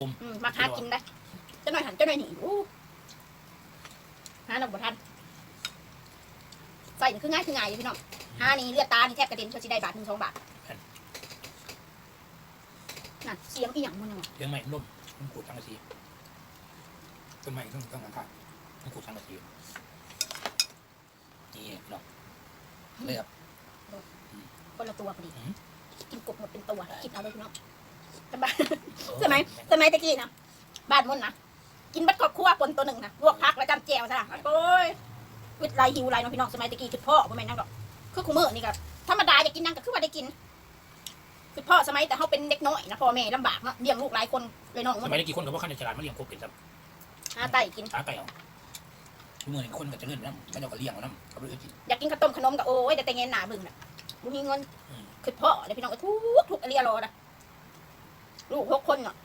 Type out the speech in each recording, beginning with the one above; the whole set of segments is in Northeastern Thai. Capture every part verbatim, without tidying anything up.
อืม มาหากินได้ เจ้าหน่อยหันเจ้าหน่อยหนี อู้ หาน้องบ่ทัน ใส่นี่คือง่ายคือง่ายอยู่พี่น้อง หานี่เลือดตานี่แทบกระเด็น เพื่อสิได้บาทหนึ่งสองบาท นั่น เสียงอีหยังมันยังวะ เสียงไม้ล้ม มันขูดสังกะสี ต้นไม้ต้น ต้นข้างๆ มันขูดสังกะสี นี่เนาะ เลยครับ คนละตัวพอดี อืม กินกบหมดเป็นตัว คิดเอาเลยพี่น้อง สมัย เออ สมัย สมัยตะกี้นะ บ้านมุ่นนะ กินเบัดครอบครัวคนตัวหนึ่งนะ ลวกผักแล้วจ้ำแจ่วซะนะ โอ้ย อึดหลายหิวหลายเนาะพี่น้อง สมัยตะกี้คือพ่อบ่แม่นหยังดอก คือคุมื้อนี่ก็ธรรมดา อยากกินหยังก็คือว่าได้กิน คือพ่อสมัยแต่เฮาเป็นเด็กน้อยนะ พ่อแม่ลำบากเนาะ เลี้ยงลูกหลายคนเลยน้อง สมัยตะกี้คนก็บ่คันได้ฉลาดมาเลี้ยงกบเป็นซ้ำ หาไต่กิน หาไต่เอา ทุกมื้อนี้คนก็เจริญนำ เขาเจ้าก็เลี้ยงเอานำ เขาบ่ได้กิน อยากกินข้าวต้มขนมก็ โอ้ย ได้แต่แงนหน้าเบิ่งน่ะ บ่มีเงิน อืม คือพ่อเลยพี่น้อง ทุกข์ ทุกข์อีหลีหลีนะ ลูกหกคนเนาะ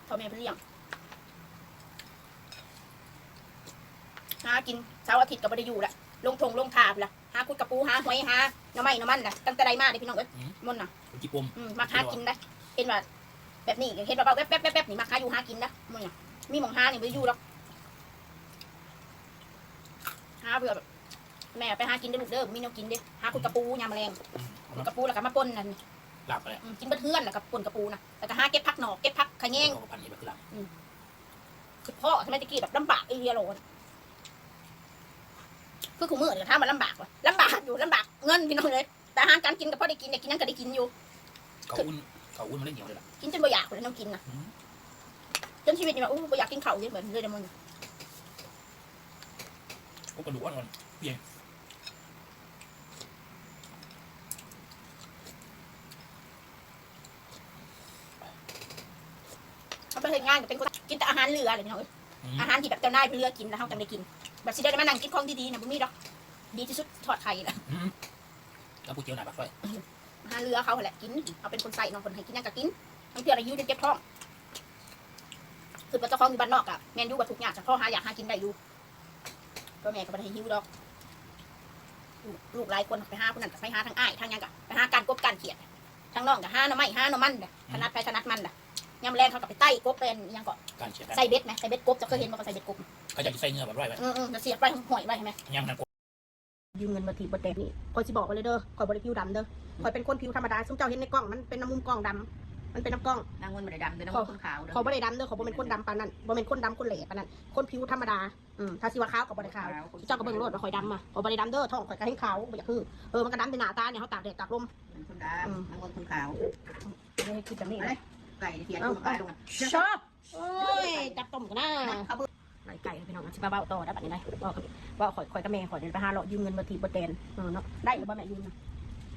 พ่อแม่เพิ่นเลี้ยง หากิน เสาร์อาทิตย์ก็บ่ได้อยู่ละ ลงท่งลงท่าพุ้นละ หาขุดกะปู หาหอย หาหน่อไม้หน่อมันละ ตั้งแต่ใดมาเด้อพี่น้องเอ้ย อืม มุ่นน่ะ คนขี้ปม อืม มักหากินได้ เห็นว่า แบบนี้ เห็นว่าเว้าแวบๆๆๆ นี่ มักหาอยู่หากินนะ มุ่นน่ะ มีหม่องหานี่บ่ได้อยู่ดอก หาเพื่อแบบ แม่ไปหากินเด้อลูกเด้อ บ่มีแนวกินเด้ หาขุดกะปูยามมื้อแลง อืม ขุดกะปูแล้วก็มาป่นนั่น ลาบไปแล้ว อืม กินเบิดเฮือนแล้วก็ป่นกะปูนะ แล้วก็หาเก็บผักหนอก เก็บผักขะแยง เอาพันนี่ไปคือลาบ อืม คือพ่อสมัยตะกี้แบบลำบากอีหลีหลี คือคุมื้อนี่ก็ถามว่าลำบากบ่ ลำบากอยู่ ลำบากเงินพี่น้องเอ้ย แต่อาหารการกินก็พอได้กิน ได้กินหยังก็ได้กินอยู่ ข้าวอุ่น ข้าวอุ่นมันเลยเหนียวเลยล่ะ กินจนบ่อยากเลย แนวกินน่ะ อืม จนชีวิตนี่ว่า อู้ บ่อยากกินข้าวเลย แบบนี้เลยเด้อมึง โอ้ กระดูกอ่อนๆ เปรี้ยง เขาไปเฮ็ดงานก็เป็นคนกินแต่อาหารเหลือเลยพี่น้องเอ้ย อืม อาหารที่แบบเจ้านายเพิ่นเหลือกินแล้วเฮาจั่งได้กิน แบบสิได้มานั่งกินของดีๆน่ะบ่มีดอก ดีที่สุดทอดไข่น่ะ อืม กับก๋วยเตี๋ยวหน้าปากซอย อาหารเหลือเขาหั่นแหละกิน เอาเป็นคนใส่เนาะ เพิ่นให้กินหยังก็กิน บางเทื่อน่ะหิวจนเจ็บท้อง คิดว่าเจ้าของอยู่บ้านนอกอะ แม่นอยู่ว่าทุกข์ยาก แต่พอหาอยากหากินได้อยู่ พ่อแม่ก็บ่ได้ให้หิวดอก ลูก ลูกหลายคนไปหาผู้นั้นก็ไปหาทางอ้าย ทางหยังก็ไปหาก้านกบก้านเขียด ทางน้องก็หาหน่อไม้หาหน่อมันเด้อ อืม ถนัดไผถนัดมันเด้อ ยามแลงเขาก็ไปไต่กบ ไปอันหยังก็ ก้านเขียด ใส่เบ็ดไหม ใส่เบ็ดกบ เจ้าเคยเห็นบ่ เขาใส่เบ็ดกบ เขาจะใส่เงือกแบบไว้ไว้ เออๆ แล้วเสียบไว้ห้อยไว้เห็นไหม ยามนั้น ยืมเงินมาถีบบ่แตกนี่ ข้อยสิบอกไว้เลยเด้อ ข้อยบ่ได้ผิวดำเด้อ ข้อยเป็นคนผิวธรรมดา ซุมเจ้าเห็นในกล้องมันเป็นน้ำมุมกล้องดำ มันเป็นน้ำกล้อง นางเงินบ่ได้ดำเด้อ นางเงินคนขาวเด้อ ข้อยบ่ได้ดำเด้อ ข้อยบ่แม่นคนดำปานนั้น บ่แม่นคนดำคนแหล่ปานนั้น คนผิวธรรมดา อืม ถ้าสิว่าขาวก็บ่ได้ขาว ขาว เจ้าก็เบิ่งโลดว่าข้อยดำอะ ข้อยบ่ได้ดำเด้อ ท้องข้อยก็แฮงขาว บ่อยากคือ เออ มันก็ดำแต่หน้าตาเนี่ย เฮาตากแดดตากลม เป็นคนดำ อืม นางเงินคนขาว เออ คิดแบบนี้ อะไร ไก่เขียน เอ้า ลงไปลงมา ชอบ โอ้ย จับต้มกันนะ เขาเบิ่ง ไล่ไก่พี่น้อง สิมาเว้าต่อได้บัดนี้ได้ เว้ากับ เว้าข่อย ข่อยกับแม่ข่อยเดี๋ยวไปหาเลาะยืมเงินมาถีบบ่แตน เออเนาะ ได้หรือบ่แม่ยืมนะ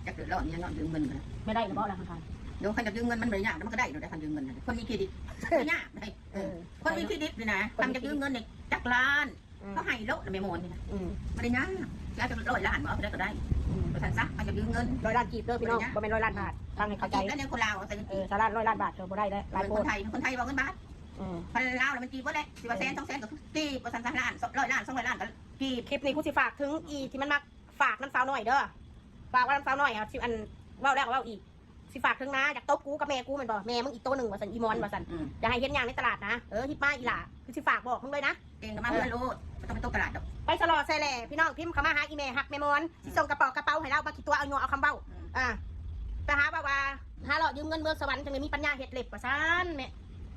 จักเดือดร้อนเนี่ยเนาะ ยืมเงินกัน ไม่ได้หรือบ่ล่ะคะ เดี๋ยวคันจะยืมเงินมันบ่ได้ยาก มันก็ได้อยู่ได้คันยืมเงินน่ะ คนมีเครดิต ไม่ยากได้ เออ คนมีเครดิตนี่นะ คนมีเครดิต คันจะยืมเงินเนี่ยจักล้าน อืม เขาให้โลดนะแม่มอนนี่นะ อืม บ่ได้ยาก อยากจะร้อยล้านบ่ เอาไปได้ก็ได้ อืม ประสานซะ คันจะยืมเงิน ร้อยล้านกีบเด้อพี่น้อง บ่ได้ยาก บ่แม่นร้อยล้านบาท ฟังให้เข้าใจ กีบแล้วเนี่ยคนลาวเอาใส่เงิน เออ สหรัฐร้อยล้านบาทเธอบ่ได้แล้ว หลายโพด คนไทย คนไทยว่าเงินบาท อืม พันลาวแล้วมันกีบเบิดแหละ สิว่าแสนสองแสนก็คือกีบ ว่าซั่นซะ ล้าน ร้อยล้าน สองร้อยล้านก็กีบ คลิปนี้กูสิฝากถึงอีที่มันมักฝากน้ำสาวน้อยเด้อ ฝากว่าน้ำสาวน้อยอะ สิอัน เว้าแล้วก็เว้าอีก สิฝากถึงนะ อยากตบกูกับแม่กูแม่นบ่ แม่มึงอีกโตหนึ่งว่าซั่น อีมอนว่าซั่น อืม อย่าให้เห็นย่างในตลาดนะ เออ ฮิปมาอีหล่า คือสิฝากบอกมึงเลยนะ เก่งก็มาเพื่อนโลด บ่ต้องไปตกตลาดดอก ไปสะเลาะใส่แหล่ พี่น้องพิมพ์เข้ามาหาอีแม่ฮักแม่มอน สิส่งกระเป๋ากระเป๋าให้เรา บ่ขี้ตัวเอายัวเอาคำเว้า อืม อ่า ไปหาว่าว่า หาเลาะยืมเงินเมืองสวรรค์ จังได้มีปัญญาเฮ็ดเล็บว่าซั่นแม่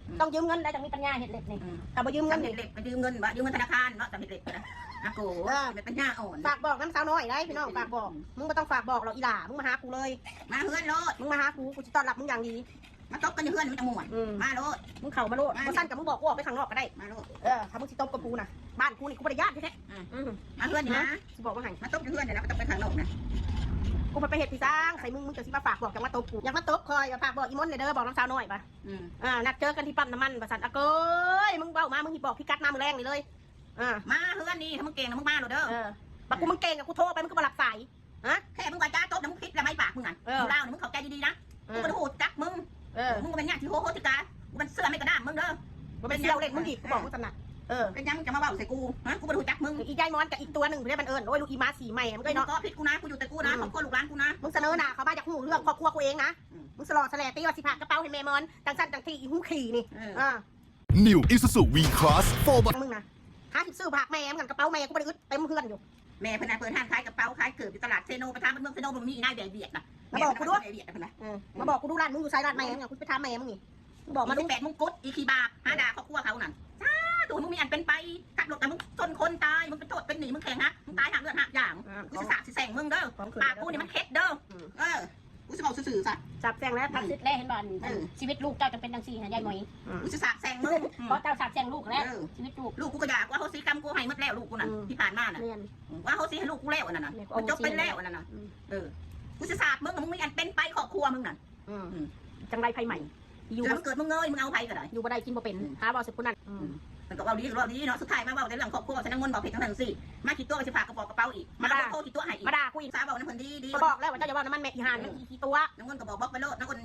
อืม ต้องยืมเงินได้จังมีปัญญาเฮ็ดเล็บนี่ อืม ถ้าบ่ยืมเงิน ทำเฮ็ดเล็บไปยืมเงินบ่ ยืมเงินธนาคารเนาะ ทำเฮ็ดเล็บนะ นะโก เออ เป็นปัญญาอ่อน ฝากบอกน้ำสาวน้อยได้พี่น้อง ฝากบอก มึงบ่ต้องฝากบอกหรอกอีหล่า มึงมาหากูเลย มาเฮือนโลด มึงมาหากู กูสิต้อนรับมึงอย่างดี มาตบกันอยู่เฮือนมันจะม่วน อืม มาโลด มึงเข้ามาโลด มา บ่ซั่นก็มึงบอกกูออกไปข้างนอกก็ได้ มาโลด เออ ถ้ามึงสิตบกับกูนะ บ้านกูนี่กูบ่ได้ย้านแท้ๆ อืม อืม มาเฮือนนี่นะ ฮะ สิบอกว่าไง มาตบอยู่เฮือนนี่นะ มาตบไปข้างนอกนะ กูไปเฮ็ดพี่สร้างใส่มึง มึงจะสิมาฝากบอกจังมาตบกู อยากมาตบคอย ฝากบอกอีมนต์หน่อยเด้อ บอกน้องสาวน้อยปะ อืม อ่า นัดเจอกันที่ปั๊มน้ำมันว่าซั่น อะเกย มึงเว้ามา มึงสิบอกพิกัดมามื้อแลงนี่เลย อ่า มาเฮือนนี่ ถ้ามึงเก่งนะมึงมาโลดเด้อ เออ บักกูมึงเก่งอะ กูโทรไปมึงก็บ่รับสาย ฮะ แค่มึงว่าจ้าตบนะมึงผิดแล้วไหมปากมึงอะ เออ อยู่ลาวนะมึงเข้าใจดีๆนะ เออ กูบ่ได้ฮู้จักมึง เออ มึงก็เป็นญาติที่โหโหติกา กูเป็นเสื้อไม่กระด้างมึงเด้อ บ่เป็นเสี่ยวเล่นมึงอีก กูบอกมึงซั่นน่ะ เออ เป็นหยังมึงจะมาเว้าใส่กู ฮะ กูบ่รู้จักมึง อียายมอนกับอีกตัวหนึ่งเพื่อนมันเอิ้น โอ้ย ลูกอีหมาสี่ใหม่ มันก็เนาะ มึงก็ผิดกูนะ กูอยู่แต่กูนะ อืม ครอบครัวลูกหลานกูนะ มึงเสนอหน้าเข้ามาจากฮู้เรื่องครอบครัวกูเองนะ อืม มึงสลอแสลตีว่าสิพากกระเป๋าให้แม่มอน จังซั่นจังที่ อีฮู้ขี้นี่ เออ อ่า New Isuzu V-Cross โฟร์ มึงนะ หาสิซื้อพากแม่มึงกัน กระเป๋าแม่กูบ่ได้อึด เต็มเฮือนอยู่ แม่เพิ่นน่ะเปิดร้านขายกระเป๋าขายเกิบอยู่ตลาดเซโน ไปถามเมืองเซโน บ่มีอีนายแบบเวียดน่ะ มาบอกกูดู แม่เพิ่นน่ะเปิดแบบเวียดน่ะเพิ่นน่ะ เออ มาบอกกูดูร้านมึงอยู่ไส ร้านแม่มึงอะ กูไปถามแม่มึงนี่ มึงบอกมาดู สิบแปดมงกุฎ อีขี้บาป หาด่าครอบครัวเขานั่น สาธุ มึงมีอันเป็นไป ขับรถกับมึงชนคนตาย มึงเป็นโทษเป็นหนี้ มึงแข่งฮะ มึงตายหากเลือดหากอย่าง อ่า กูสิสาบสิแช่งมึงเด้อ ของขึ้น ปากกูนี่มันเข็ดเด้อ อืม เออ กูสิบอกซื่อๆซะ สาบแช่งแล้ว อืม ผักสิทธิ์แลเห็นบ่ เออ ชีวิตลูกเจ้าจังเป็นจังซี่นะยายหมอย อืม กูสิสาบแช่งมึง อืม เพราะเจ้าสาบแช่งลูกแล้ว เออ ชีวิตลูก ลูกกูก็อยากว่าโหสิกรรมกูให้หมดแล้วลูกกูน่ะ อืม ที่ผ่านมาน่ะ แม่น อืม ว่าโหสิให้ลูกกูแล้วอันนั้นน่ะ แม่น มันจบเป็นแล้วอันนั้นน่ะ อืม เออ กูสิสาบมึง มึงมีอันเป็นไปครอบครัวมึงน่ะ อืม อืม จังไรไผใหม่ อยู่ เกิดมึงเกิดมึงเงย มึงเอาไผก็ได้ อยู่บ่ได้กินบ่เป็น อืม หาเว้าใส่ผู้นั้น อืม อืม มันก็เว้าดีก็เว้าดีเนาะ สุดท้ายมาเว้าแต่เรื่องครอบครัว ฉันนางมนต์บอกผิดทั้งนั้นสิ มาขี้ตัวไปสิพากกระบอกกระเป๋าอีก มาด่า มาโทษขี้ตัวให้อีก มาด่ากูอีก สาวเว้านำเพิ่นดีๆ ก็บอกแล้วว่าเจ้าอย่าเว้านำมันแม่อีห่า เออ มันขี้ตัว นางมนต์ก็บอกบล็อกไปโลด นางมนต์